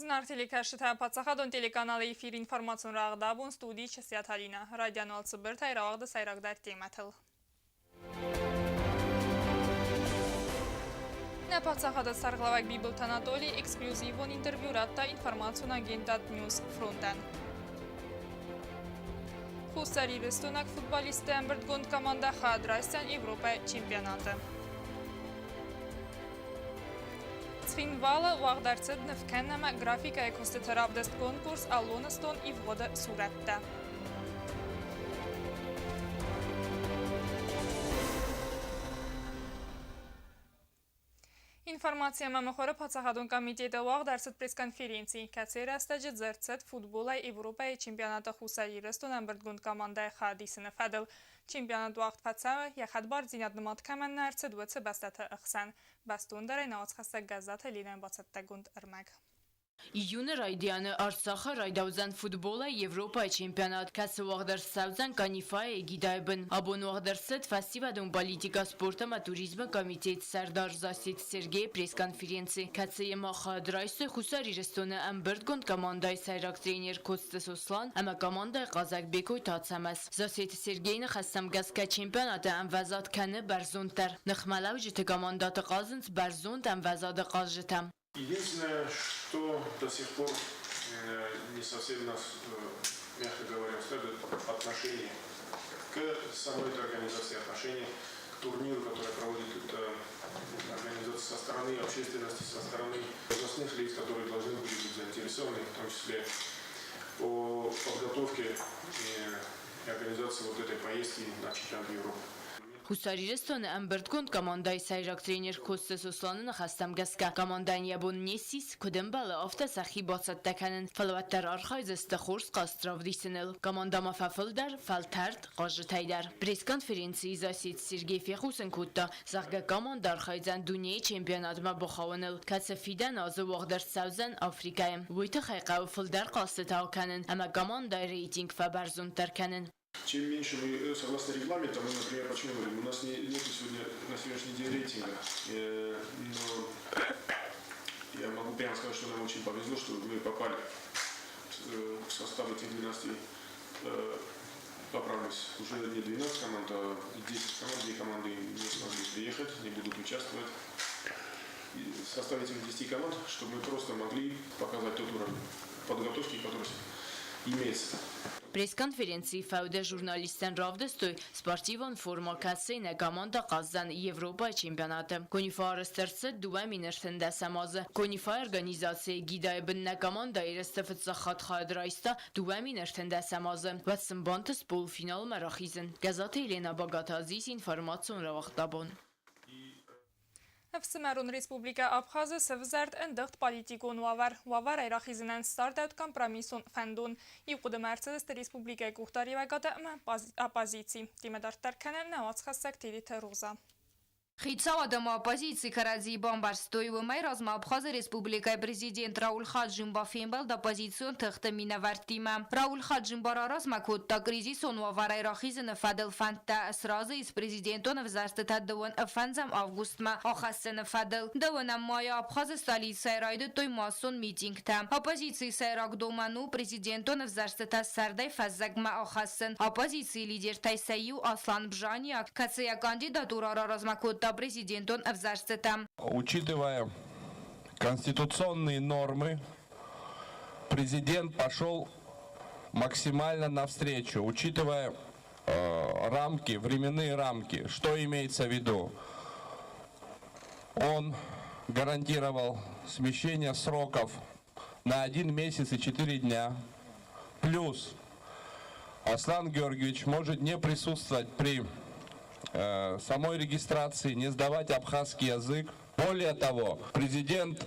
Зынаргъ телекӕсджытӕ, паддзахадон телеканалы эфир информацион рӕгъд абон студийы Чысиаты Алинӕ. Райдиан уал цыбыртӕй рауагъды сӕйрагдӕр темӕтыл. Нӕ паддзахады сӕргълӕууӕг Бибылты Анатолий эксклюзивон интервью радта информацион агентад News Front-ӕн. Хуссарирыстойнаг футболистты ӕмбырдгонд командӕ хайад райсдзӕн Европӕйы чемпионаты. Цхинвалы уагъд ӕрцыд нывкӕнӕмӕ графикӕйы куыстыты равдыст конкурс «Аллоныстон ивгъуыды сурӕттӕ». Информаци ӕмӕ мыхуыры паддзахадон комитеты уагъд ӕрцыд пресс-конференци, кӕцыйы рӕстӕджы дзырд цыд футболӕй Европӕйы чемпионаты Хуссар Ирыстоны ӕмбырдгонд командӕйы хайад исыны фӕдыл. Чемпионат уагъд фӕцӕуы, йӕ хӕдбардзинад нымад кӕмӕн нӕ ӕрцыд, уыцы бӕстӕты ӕхсӕн. Бӕстондӕрӕй науӕдзхӕссӕг Гӕззаты Ленӕйы бацӕттӕгонд ӕрмӕг. Июны райдианы Арцахы райдаудзӕн футболӕй Европӕйы чемпионат, кӕцы уагъд ӕрцӕудзӕн Канифайы эгидӕйы бын. Абон уагъд ӕрцыд фӕсивӕдон политикӕ, спорт ӕмӕ туризмы комитеты сӕрдар Зассеты Сергейы пресс-конференци, кӕцыйы ма хайад райстой Хуссар Ирыстоны ӕмбырдгонд командӕйы сӕйраг тренер Коцты Сослан ӕмӕ командӕйы хъазӕг Бекойты Ацӕмӕз. Зассеты Сергейы ныхӕстӕм гӕсгӕ чемпионаты ӕмвӕзад кӕны бӕрзонддӕр. Ныхмӕлӕуджыты командӕты хъазынц бӕрзонд ӕмвӕзады хъазджытӕ. Единственное, что до сих пор не совсем нас, мягко говоря, устраивает отношение к самой этой организации, отношение к турниру, который проводит эта организация со стороны общественности, со стороны должностных лиц, которые должны были быть заинтересованы, в том числе по подготовке и организации вот этой поездки на чемпионат Европы. Хуссар Ирыстоны ӕмбырдгонд командӕйы сӕйраг тренер Коцты Сосланы ныхӕстӕм гӕсгӕ, командӕйӕн йӕ бон не ссис, куыд ӕмбӕлы, афтӕ сӕхи бацӕттӕ кӕнын, фӕлӕ уӕддӕр архайдзысты хорз хъазт равдисыныл. Командӕмӕ фӕфылдӕр фӕлтӕрд хъазджытӕй дӕр. Пресс-конференцийы Зассеты Сергей фехъусын кодта, зӕгъгӕ, командӕ архайдзӕн дунейы чемпионатмӕ бахауыныл, кӕцы фидӕн азы уагъд ӕрцӕудзӕн Африкӕйы. Уый тыххӕй хъӕуы фылдӕр хъазтытӕ акӕнын ӕмӕ командӕйы рейтинг фӕбӕрзонддӕр кӕнын. Чем меньше мы, согласно регламенту, мы, например, почему говорим, у нас не, нет сегодня, на сегодняшний день рейтинга, но я могу прямо сказать, что нам очень повезло, что мы попали в состав этих 12, поправлюсь, уже не 12 команд, а 10 команд, две команды не смогли приехать, не будут участвовать. В составе этих 10 команд, чтобы мы просто могли показать тот уровень подготовки, который имеется. Пресс-конференцийы фӕудӕ журналисттӕн равдыстой спортивон формӕ, кӕцыйы нӕ командӕ хъаздзӕн Европӕйы чемпионаты. Конифа арӕзт ӕрцыд 2013 азы. Конифайы организацийы эгидӕйы бын нӕ командӕ ерысты фыццаг хатт хайад райста 2013 азы. Уӕд сын бантыст полуфиналмӕ рахизын. Гӕзаты Елена Багаты Азиз информацион рауагъдабон. Ӕфсымӕрон Республикӕ Абхазы сӕвзӕрд ӕндыгъд политикон уавӕр. Уавӕрӕй рахизынӕн ссардӕуыд компромиссон фӕндон. Иу хъуыдымӕ ӕрцыдысты республикӕйы къухдариуӕгады ӕмӕ оппозици. Темӕ дарддӕр кӕны нӕ уацхӕссӕг Тедеты Роза. Хицауад ӕмӕ оппозици кӕрӕдзийы бамбӕрстой, уымӕй размӕ Абхазы Республикӕйы президент Рауль Хаджимба фембӕлд оппозицион тыхты минӕвӕрттимӕ. Рауль Хаджимба раразмӕ кодта кризисон уавӕрӕй рахизыны фӕдыл фӕндтӕ, сразы ис президентон ӕвзӕрстытӕ дыууын фӕндзӕм августмӕ ахӕссыны фӕдыл. Дыууынӕм майы Абхазы столицӕйы райдыдтой массон митингтӕ. Оппозицийы сӕйраг домӕн у президентон ӕвзӕрстытӕ сӕрдӕй фӕззӕгмӕ ахӕссын. Оппозицийы лидертӕй сӕ иу Аслан Бжания, кӕцы йӕ кандидатурӕ раразмӕ кодта президентон ӕвзӕрстытӕм. Учитывая конституционные нормы, президент пошел максимально навстречу, учитывая рамки, временные рамки. Что имеется в виду? Он гарантировал смещение сроков на 1 месяц и 4 дня. Плюс Аслан Георгиевич может не присутствовать при самой регистрации, не сдавать абхазский язык. Более того, президент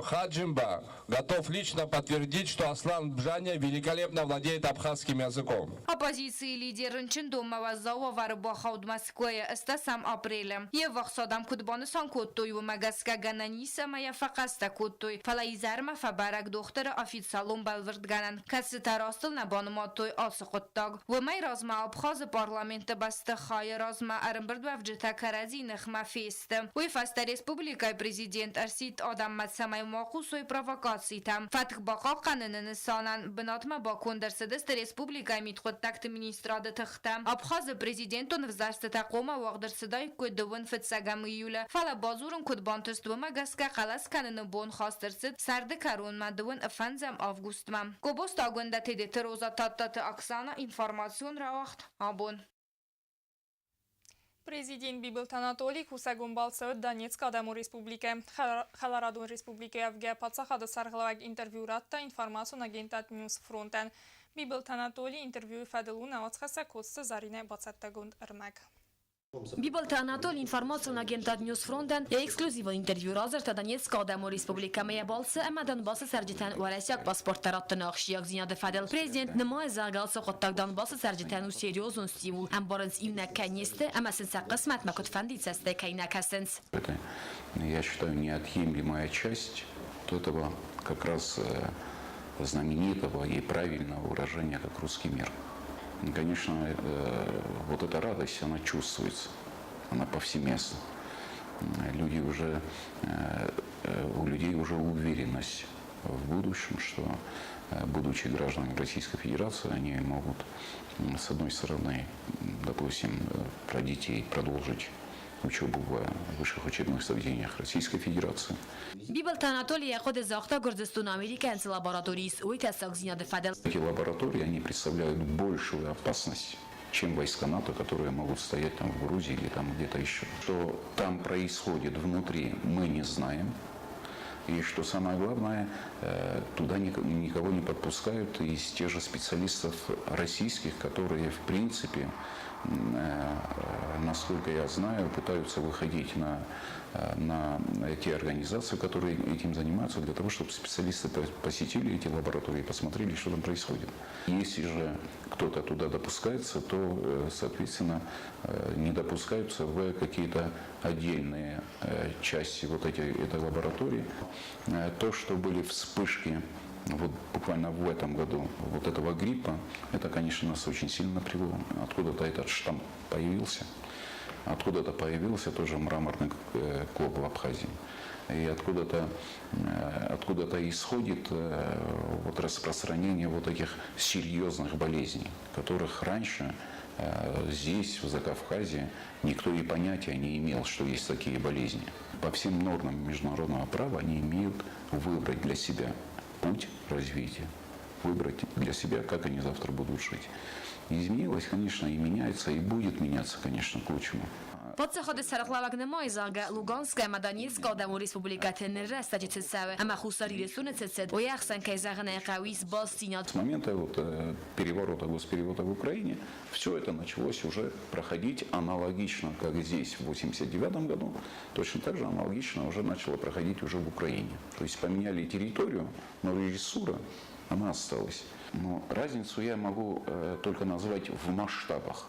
Хаджимба готов лично подтвердить, что Аслан Бжания великолепно владеет абхазским языком. Оппозицийы лидер рынчындонмӕ уӕззау уавӕры бахауд Мӕскуыйы ӕстӕсӕм апрелы. Йе ввахс адӕм куыд банысан кодтой, уымӕ гӕсгӕ гӕнӕн ис ӕмӕ йӕ фӕхъӕстӕ кодтой, фӕлӕ изӕрмӕ фӕбӕрӕг дохтыры официалон бӕлвырдгӕнӕн, кӕцытӕ растыл нӕ банымадтой ацы хъуыддаг. Уымӕй размӕ Абхазы парламенты бӕстыхайы размӕ ӕрӕмбырдуӕвджытӕ кӕрӕдзи ныхмӕ фесты. Уый фӕстӕ республикӕйы президент ӕрсидт адӕммӕ, цӕмӕй цӕмӕй ма хъусой провокацитӕм. Фӕтк бахъахъхъӕныны нысанӕн бынатмӕ баконд ӕрцыдысты республикӕйы мидхъуыддӕгты министрады тыхтӕ. Абхазы президентон ӕвзӕрстытӕ хъуамӕ уагъд ӕрцыдаиккой дыууын фыццӕгӕм июлы, фӕлӕ бадзурын куыд бантыст, уымӕ гӕсгӕ хъӕлӕс кӕныны бон хаст ӕрцыд сӕрды кӕронмӕ дыууын фӕндзӕм августмӕ. Гобозты Агуындӕ, Тедеты Роза, Тадтаты Оксана, информацион рауагъд абон. Президент Бибылты Анатолий кусӕгон балцы уыд Донецкы Адӕмон Республикӕ. Хӕларадон Республикӕйы ӕвгӕ паддзахады сӕргълӕууӕг интервью радта информацион агентад Ньюсфронтӕн. Бибылты Анатолий интервьюйы фӕдыл у науӕдзхӕссӕг Коцты Заринӕ бацӕттӕгонд ӕрмӕг. Бибылты Анатолий информацион агентад Ньюсфронтӕн йӕ эксклюзивон интервью радзырдта Донецкы Адӕмон Республикӕмӕ йӕ балцы ӕмӕ Донбассы цӕрджытӕн уӕрӕсейаг паспорттӕ раттыны ахсджиагдзинады фӕдыл. Президент нымайы, зӕгъгӕ, ацы хъуыддаг Донбассы цӕрджытӕн у серьезон стимул, ӕмбарынц иунӕг кӕй не сты ӕмӕ сын сӕ хъысмӕтмӕ куыдфӕндыйы цӕстӕй кӕй нӕ кӕсынц. Это, я считаю, неотъемлемая часть вот этого как раз знаменитого и правильного выражения, как русский мир. И, конечно, вот эта радость, она чувствуется, она повсеместно. Люди уже, у людей уже уверенность в будущем, что, будучи гражданами Российской Федерации, они могут, с одной стороны, допустим, про детей продолжить учебу в высших учебных заведениях Российской Федерации. Бибылты Анатолий йӕ хъуыды загъта Гуырдзыстоны Америкӕйӕн цы лаборатори ис, уый тӕссагдзинады фӕдыл. Эти лаборатории, они представляют большую опасность, чем войска НАТО, которые могут стоять там в Грузии или там где-то еще. Что там происходит внутри, мы не знаем. И что самое главное, туда никого не подпускают из тех же специалистов российских, которые, в принципе, насколько я знаю, пытаются выходить на те организации, которые этим занимаются, для того, чтобы специалисты посетили эти лаборатории и посмотрели, что там происходит. Если же кто-то туда допускается, то, соответственно, не допускаются в какие-то отдельные части вот этой лаборатории. То, что были вспышки вот буквально в этом году вот этого гриппа, это, конечно, нас очень сильно напрягло. Откуда-то этот штамм появился. Откуда-то появился тоже мраморный клоп в Абхазии. И откуда-то исходит вот распространение вот этих серьезных болезней, которых раньше здесь, в Закавказье, никто и понятия не имел, что есть такие болезни. По всем нормам международного права они имеют выбрать для себя путь развития, выбрать для себя, как они завтра будут жить. Изменилось, конечно, и меняется, и будет меняться, конечно, к лучшему. Паддзахады сӕргълӕууӕг нымайы, зӕгъгӕ, Луганскы ӕмӕ Донецкы Адӕмон Республикӕты ныр рӕстӕджы цы цӕуы ӕмӕ Хуссар Ирыстоны цы цыд, уый ӕхсӕн, кӕй зӕгъын ӕй хъӕуы, ис бастдзинад. С момента вот переворота, госпереворота в Украине, все это началось уже проходить аналогично, как здесь в 1989 году, точно так же аналогично уже начало проходить уже в Украине. То есть поменяли территорию, но режиссура, она осталась. Но разницу я могу только назвать в масштабах.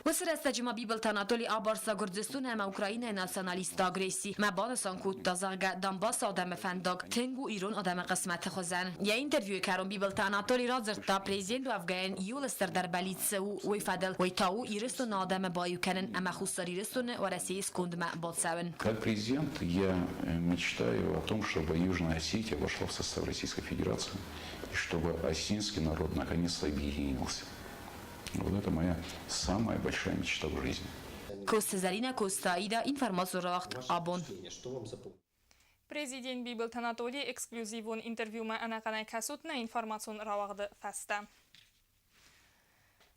Уыцы рӕстӕджы ма Бибылты Анатоли абарста Гуырдзыстоны ӕмӕ Украинӕйы националистты агресси ӕмӕ банысан кодта, зӕгъгӕ, Донбассы адӕмы фӕндаг тынг у ирон адӕмы хъысмӕты хуызӕн. Йӕ интервьюйы кӕрон Бибылты Анатоли радзырдта, президент уӕвгӕйӕн иууыл стырдӕр бӕллиц цы у, уый фӕдыл. Уый та у Ирыстоны адӕмы баиу кӕнын ӕмӕ Хуссар Ирыстоны Уӕрӕсейы скондмӕ бацӕуын. Как президент я мечтаю о том, чтобы Южная Осетия вошла в состав Российской Федерации и чтобы осетинский народ наконец-то объединился. Вот это моя самая большая мечта в жизни. Коцты Зӕринӕ, Коцты Аидӕ, информацион рауагъд Абон. Президент Бибылты Анатолий эксклюзивон интервьюмӕ ӕнӕхъӕнӕй кӕсут нӕ информацион рауагъды фӕстӕ.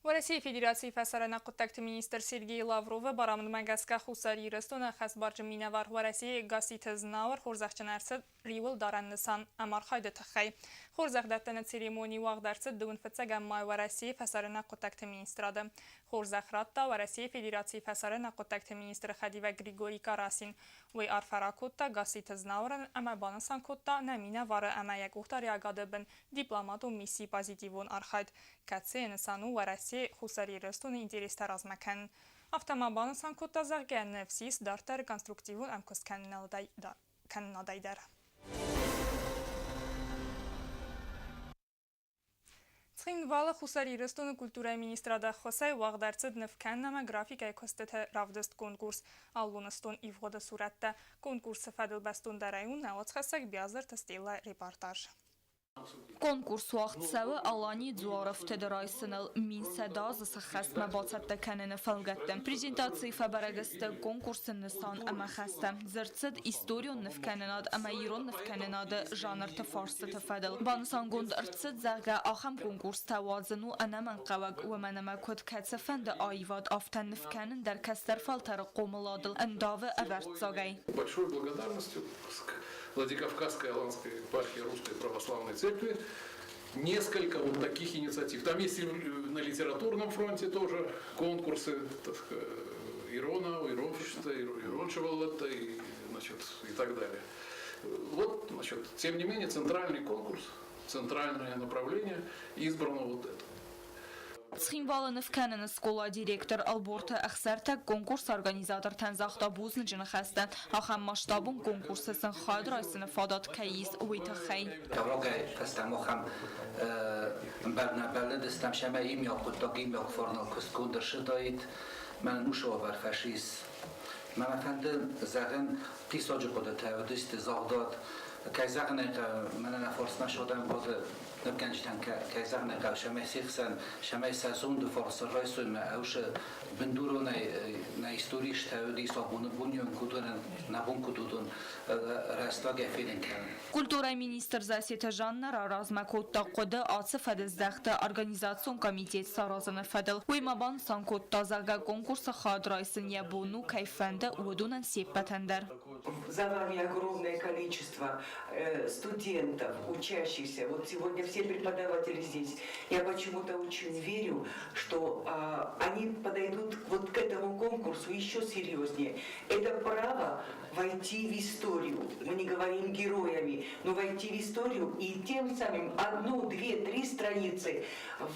Уӕрӕсейы Федерацийы фӕсарӕйнаг хъуыддӕгты министр Сергей Лавровы барамындмӕ гӕсгӕ Хуссар Ирыстоны ӕххӕстбарджын минӕвар Уӕрӕсейы Гасситы Знауыр хорзӕхджын ӕрцыд риуыл дарӕн нысан ӕмархайды тыххӕй. Хорзӕхдӕттӕны церемони уагъд ӕрцыд дыууын фыццӕгӕм май Уӕрӕсейы фӕсарӕйнаг хъуыддӕгты министрады. Хорзӕх радта Уӕрӕсейы Федерацийы фӕсарӕйнаг хъуыддӕгты министры хӕдивӕг Григорий Карасин. Уый арфӕ ракодта Гасситы Знауырӕн ӕмӕ банысан кодта нӕ минӕвары ӕмӕ йӕ къухдариӕгады бын дипломатон миссийы позитивон архайд, кӕцыйы нысан у Уӕрӕсе Хуссар Ирыстоны интерестӕ размӕ кӕнын. Афтӕ ма банысан кодта, зӕгъгӕ, ныфс ис дарддӕр конструктивон ӕмкуыст кӕнынадӕй дӕр. Цхинвалы Хуссар Ирыстоны культурӕйы министрады ӕххуысӕй уагъд ӕрцыд нывкӕнын ӕмӕ графикӕйы куыстыты равдыст-конкурс «Аллоныстон ивгъуыды сурӕттӕ». Конкурсы фӕдыл бӕстондӕрӕй у нӕ уацхӕссӕг Биазырты Стеллӕ репортаж. Конкурс уагъд цӕуы Аланийы дзуарӕфтыды райсыныл 1100 азы сӕххӕстмӕ бацӕттӕ кӕныны фӕлгӕтты. Презентацийы фӕбӕрӕг сты конкурсы нысан ӕмӕ хӕстӕ. Дзырд цыд историон нывкӕнынад ӕмӕ ирон нывкӕнынады жанрты фарстыты фӕдыл. Банысангонд ӕрцыд, зӕгъгӕ, ахӕм конкурстӕ уадзын у ӕнӕмӕнгхъӕуӕг, уымӕн ӕмӕ куыд кӕцыфӕнды аивад, афтӕ нывкӕнын дӕр кӕстӕр фӕлтӕры хъомыладыл ӕндавы ӕвӕрццагӕй. Большой благодарностью Владикавказской Аланской епархии Русской Православной Церкви несколько вот таких инициатив. Там есть и на литературном фронте тоже конкурсы, так сказать, Ирона, Ироншта, Ироншеваллатта и, значит, и так далее. Вот, значит, тем не менее, центральный конкурс, центральное направление избрано вот это. Цхинвалы нывкӕныны скъолайы директор Ӕлборты Ӕхсӕртӕг конкурсы организатортӕн загъта бузныджы ныхӕстӕ, ахӕм масштабон конкурсы сын хайад райсыны фадат кӕй ис, уый тыххӕй. Рагӕй фӕстӕмӕ ахӕм ӕмбал нӕ бӕллыдыстӕм, цӕмӕй иумиаг хъуыддаг, иумиаг фарныл куыстгонд ӕрцыдаид. Мӕнӕн уыцы уавӕр фӕцис. Мӕ фӕнды зӕгъын, диссаджы хъуыдытӕ уыдысты загъдад. Кӕй зӕгъын ӕй хъӕуы, мӕнӕ нӕ фарсмӕ садӕм бады нывгӕнджытӕн, кӕй зӕгъын ӕй хъӕуы, цӕмӕй се хсӕн, цӕмӕй сӕ зонды фӕрцы райсой мӕ ӕвсы бындуронӕй нӕ историйы стӕуыдис абоны бонйон куыд нӕ бон куыд уыдон рӕстагӕй фенын кӕнын. Культурӕйы министр Зассеты Жаннӕ раразмӕ кодта хъуыды ацы фӕдыздӕхты организацион комитет саразыны фӕдыл. Уый ма банысан кодта, зӕгъгӕ, конкурсы хайад райсын йӕ бон у, кӕй фӕнды, уыдонӕн се ппӕтӕн дӕр. За вами огромное количество студентов, учащихся. Вот сегодня все преподаватели здесь. Я почему-то очень верю, что они подойдут вот к этому конкурсу еще серьезнее. Это право войти в историю. Мы не говорим героями, но войти в историю и тем самым одну, две, три страницы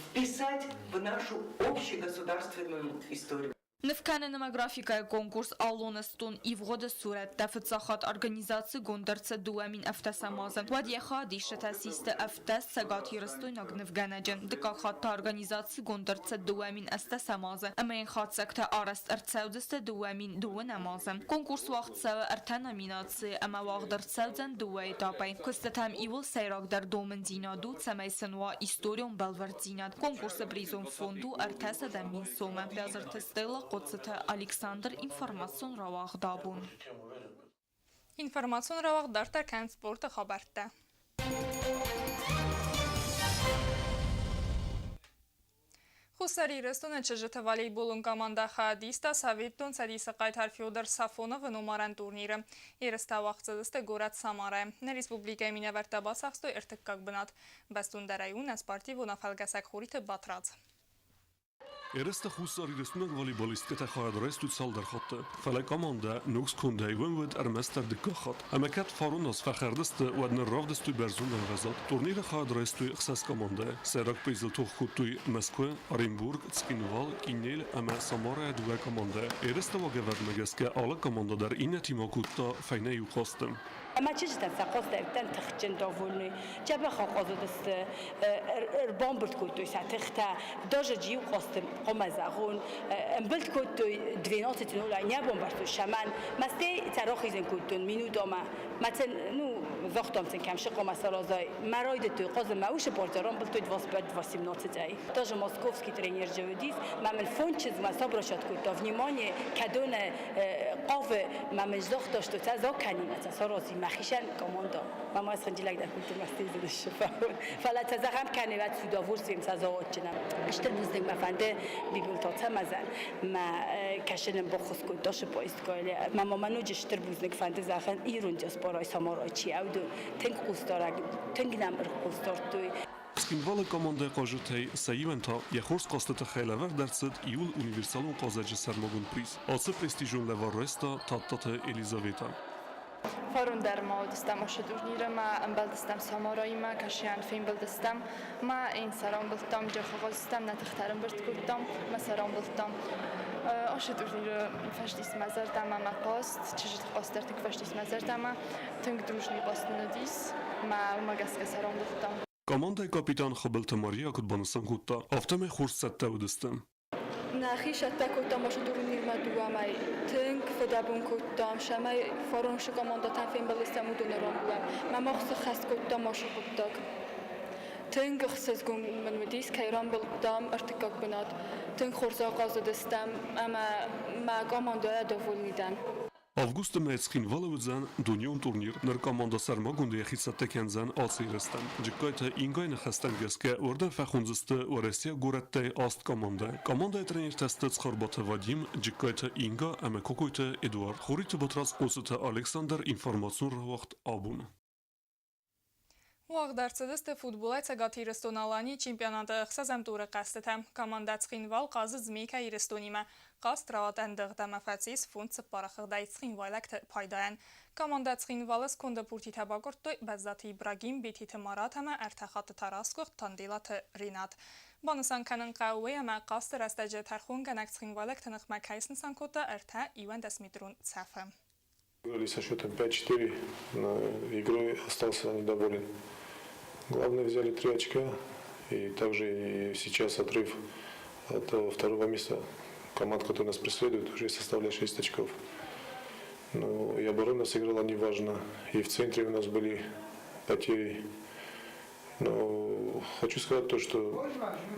вписать в нашу общегосударственную историю. Нывкӕнын ӕмӕ графикӕйы конкурс «Аллоныстон ивгъуыды сурӕттӕ» фыццаг хатт организацигонд ӕрцыд 2007 азы. Уӕд йӕ хайадисджытӕ систы 17 цӕгатирыстойнаг нывгӕнӕджы. Дыккаг хатт та организацигонд ӕрцыд 2008 азы ӕмӕ йын хатдзӕгтӕ арӕзт ӕрцӕудзысты 2012 азы. Конкурс уагъд цӕуы ӕртӕ номинацийы ӕмӕ уагъд ӕрцӕудзӕн дыууӕ этапӕй. Куыстытӕм иууыл сӕйрагдӕр домындзинад у, цӕмӕй сын уа историон бӕлвырддзинад. Конкурсы призон фонд у 300 000 сомы. Биазырты Стелла, Хъоцыты Александр, информацион рауагъд «Абон». Информацион рауагъд дарддӕр кӕны спорты хабӕрттӕ. Хуссар Ирыстоны чызджыты волейболон командӕ хайад иста Советон Цӕдисы хъайтар Федор Сафоновы номарӕн турниры. Ерыстӕ уагъд цыдысты горӕт Самарайы. Нӕ республикӕйы минӕвӕрттӕ бацахстой ӕртыккаг бынат. Бӕстондӕрӕй у нӕ спортивон афӕлгӕсӕг Хуриты Батрадз. Ерысты хуссарирыстойнаг волейболисткӕтӕ хайад райстой цалдӕр хатты. Фӕлӕ командӕ ног скондӕй уым уыд ӕрмӕстдӕр дыккаг хатт. Ӕмӕ кӕд фарон аз фӕхӕрд сты, уӕд ныр равдыстой бӕрзонд ӕмвӕзад. Турниры хайад райстой ӕхсӕз командӕйы. Сӕйраг призыл тох кодтой Мӕскуы, Оренбург, Цхинвал, Къинел ӕмӕ Самарайӕ дыууӕ командӕйы. Ерысты уагӕвӕрдмӕ гӕсгӕ алы командӕ дӕр иннӕтимӕ кодта фӕйнӕ иу хъазты. Ӕмӕ чызджытӕн сӕ хъазтӕ тыхджын довольны. Дзӕбӕх ахъазыдысты, ӕрбамбырд кодтой сӕ тыхтӕ. Даже иу хъазты хъуамӕ зӕгъон, ӕмбылд кодтой 12-0, не бамбӕрстой цӕмӕн. Мастӕй сӕ рахизын кодтон минутамӕ. Мӕ сын, ну, загътам сын, кӕм шы хъуамӕ саразай. Мӕ райдыдтой хъазын, мӕ уыцы партия рамбылдтой 25-18-ӕй. Тоже московский тренер же уыдис, мӕ мын фонд чызгмӕ обращать кодта внимание, кӕдоны хъавы, мӕ мын загъта, что сӕ закӕнин, сӕ саразин мӕхицӕн команда. Мӕ ма схынджылӕг дӕр кодтой мастейы сфӕхъуыд. Фӕлӕ сӕ зӕгъӕм кӕны, уӕд с удовольствием сӕ заотджынӕн. Стыр бузныг мӕ фӕнды Бибылты Ацӕмӕзӕн, мӕ кӕсынӕн баххуыс кодта поездкӕйы. Мӕ мамӕ ноджы стыр бузныг фӕнды зӕгъын ирон диаспорайы Самарайы чи ӕвды тынг хъусдарӕг, тынг нӕм ӕрхъусдардтой. Цхинвалы командӕйы хъазджытӕй сӕ иуӕн та йӕ хорз хъазты тыххӕй лӕвӕрд ӕрцыд иууыл универсалон хъазӕджы сӕрмагонд приз. Ацы престижон лӕвар райста Тадтаты Елизавета. Фарон дӕр ма уыдыстӕм уыцы турниры ма ӕмбӕлдыстӕм Самараимӕ, кӕсиан фембӕлдыстӕм, ма йын сӕ рамбылдтам, джихагъуызтам, нӕ тыхтӕ ӕрӕмбырд кодтам, ма сӕ рамбылдтам. Ацы турниры фӕстис мӕ зӕрдӕмӕ мӕ хъазт, чызджыты хъазт дӕр тынг фӕстис мӕ зӕрдӕмӕ, тынг дружный хъазт нын уыдис, мӕ уымӕ гӕсгӕ сӕ рамбылдтам. Командӕйы капитан Хуыбылты Мария куыд банысан кодта, афтӕмӕй хорз цӕттӕ уыдысты. Нӕхи цӕттӕ кодтам ацы турнирмӕ дыууӕмӕй. Тынг фыдӕбон кодтам, цӕмӕй фаронсы командӕтӕн фембӕлдыстӕм, уыдоны рамбулӕм. Мӕ мах сыххӕст кодтам ацы хъуыддаг. Тынг ӕхсызгон мын уыдис, кӕй рамбылдтам ӕртыккаг бынат. Тынг хорз ахъазыдыстӕм ӕмӕ мӕ командӕйӕ довольный дӕн. Августы мӕй Цхинвалы уыдзӕн дунеон турнир. Ныр командӕ сӕрмагондӕй йӕхи цӕттӕ кӕндзӕн ацы ерыстӕм. Джыккайты Ингайы ныхӕстӕм гӕсгӕ уырдӕм фӕхондзысты Уӕрӕсейаг горӕттӕй аст командӕ. Командӕйы тренертӕ сты Цхуырбаты Вадим, Джыккайты Инга ӕмӕ Кокойты Эдуард. Хуриты Батрадз Хъоцыты Александр информацион рауагъд абон. Уагъд ӕрцыдысты футболӕй Цӕгат Ирыстон-Аланийы чемпионаты ӕхсӕзӕм туры хъӕзтытӕ. Командӕ Цхинвал хъазы Змейкӕ Ирыстонимӕ. Хъазт рауад ӕндыгъд ӕмӕ фӕцис фондз цыппары хыгъдӕй цхинвайлӕгты пайдайӕн. Командӕ Цхинвалы сконды пуртитӕ бакъуырдтой Бӕззаты Ибрагим, Бетиты Марат ӕмӕ ӕртӕ хатты та расгуыхт Танделаты Ренат. Банысан кӕнын хъӕуы уый, ӕмӕ хъазты рӕстӕджы тӕрхонгӕнӕг цхинвайлӕгты ныхмӕ кӕй снысан кодта ӕртӕ 21-метрон цӕфы. Играли со счетом 5-4, но игрой остался недоволен. Главное, взяли три очка, и также и сейчас отрыв от второго места команд, которые нас преследуют, уже составляет 6 очков. Ну, и оборона сыграла неважно, и в центре у нас были потери. Но хочу сказать то, что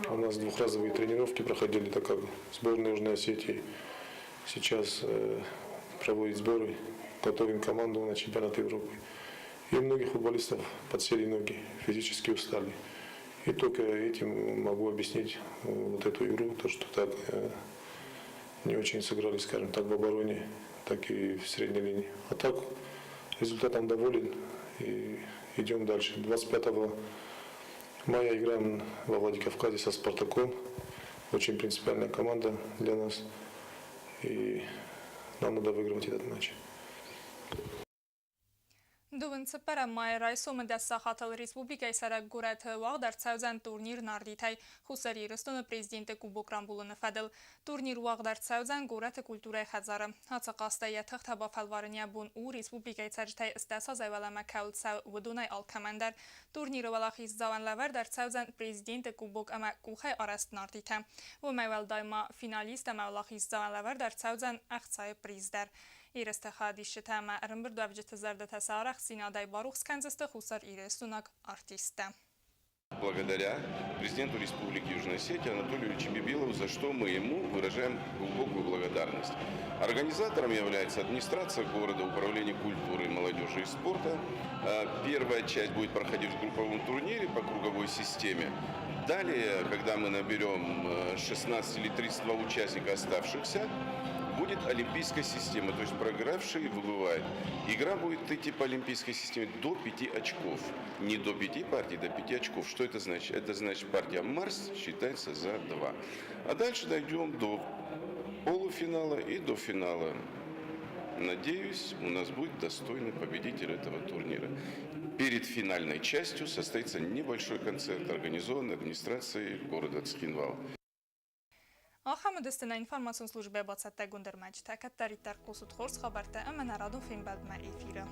у нас двухразовые тренировки проходили, так как сборная Южной Осетии сейчас проводит сборы, готовим команду на чемпионат Европы. И у многих футболистов подсели ноги, физически устали. И только этим могу объяснить вот эту игру, то, что так не очень сыграли, скажем так, в обороне, так и в средней линии. А так результатом доволен и идем дальше. 25 мая играем во Владикавказе со «Спартаком». Очень принципиальная команда для нас. И нам надо выигрывать этот матч. Дыууын цыппӕрӕм майы райсомы 10 сахатыл республикӕйы сӕйраг горӕты уагъд ӕрцӕудзӕн турнир нардитӕй Хуссар Ирыстоны президенты кубок рамбулыны фӕдыл. Турнир уагъд ӕрцӕудзӕн горӕты культурӕйы хӕдзары. Ацы хъазтӕй йӕ тыхтӕ бафӕлварын йӕ бон у республикӕйы цӕрджытӕй 80 азӕй уӕлӕмӕ кӕуыл цӕуы, уыдонӕй алкӕмӕн дӕр. Турниры уӕлахиздзауӕн лӕвӕрд ӕрцӕудзӕн президенты кубок ӕмӕ къухӕй арӕзт нардитӕ. Уымӕй уӕлдай ма финалист ӕмӕ уӕлахиздзауӕн лӕвӕрд ӕрцӕудзӕн ӕхцайы приз дӕр. Ерысты хайадисджытӕ ӕмӕ ӕрӕмбырдуӕвджыты зӕрдӕтӕ сӕ арӕхстдзинадӕй барухс кӕндзысты хуссарирыстойнаг артисттӕ. Благодаря президенту Республики Южная Осетия Анатолию Ильичу Бибилову, за что мы ему выражаем глубокую благодарность. Организатором является администрация города, управление культуры, молодежи и спорта. Первая часть будет проходить в групповом турнире по круговой системе. Далее, когда мы наберем 16 или 32 участника оставшихся, будет олимпийская система, то есть проигравший выбывает. Игра будет идти по олимпийской системе до 5 очков. Не до 5 партий, до 5 очков. Что это значит? Это значит, партия Марс считается за 2. А дальше дойдем до полуфинала и до финала. Надеюсь, у нас будет достойный победитель этого турнира. Перед финальной частью состоится небольшой концерт, организованный администрацией города Цхинвал. Ахӕм уыдысты нӕ информацион службӕйы бацӕттӕгонд ӕрмӕджытӕ. Кӕддӕриддӕр хъусут хорз хабӕрттӕ ӕмӕ нӕ радон фембӕлдмӕ эфиры.